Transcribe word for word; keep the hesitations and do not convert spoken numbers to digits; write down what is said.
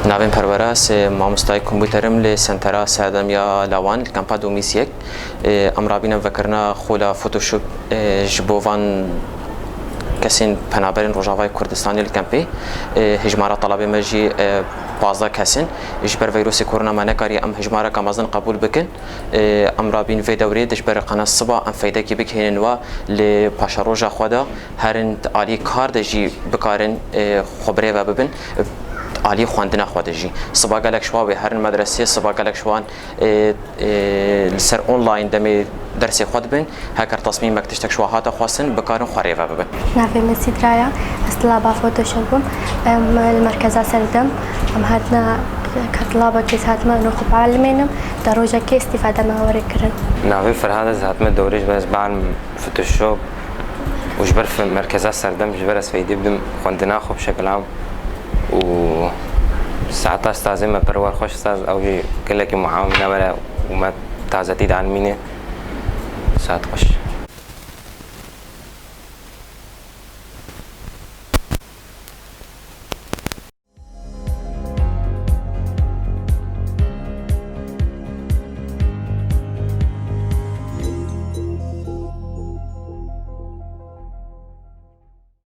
Navên perweras, e, mamostayê kompûter im li Sentera Serdem ya Lawan, li kampa Domîs yek. E, em rabîne vekirina xola Photoshop, e, ji bo van kesên penaberên Rojavayê Kurdistanê li kempê. E, hejmara talabê me jî, e, pazdeh kes in. Ji ber vîrusê korona me nekariye em hejmareka mezin qebûl bikin. E, em rabîn vê dewrê, dijber qena siba em feydekî bigihînin we li paşeroja xwe de. Herin alî kar de jî bikarin, e, xwe birêve bibin, alî xwendina xwe de jî. Siba gelek ji wan wê herin medresê, siba gelek ji wan, e, e, li ser online demê dersê xwe dibin. Heker tesmîmek tiştek ji wan hate xwestin, bikarin xwe rêve bibin. Navê min Sîdra ye, ez tilaba Photoshop im. Em li merkeza Serdem, em hatine ka tilabekê hatime û xwe bielmênim, da rojekê îstîfade me were kirin. Navê Ferhad, ez hatime dewrê ji ber ez bielmim Photoshop û ji ber fe-, merkeza Serdem ji ber ez feydî bidim xwendina xwe bişekilam û saeta stazê me Perwer Xweş staz, ew jî gelekî muawin me were û me tazetî dielmîne. Saet xweş.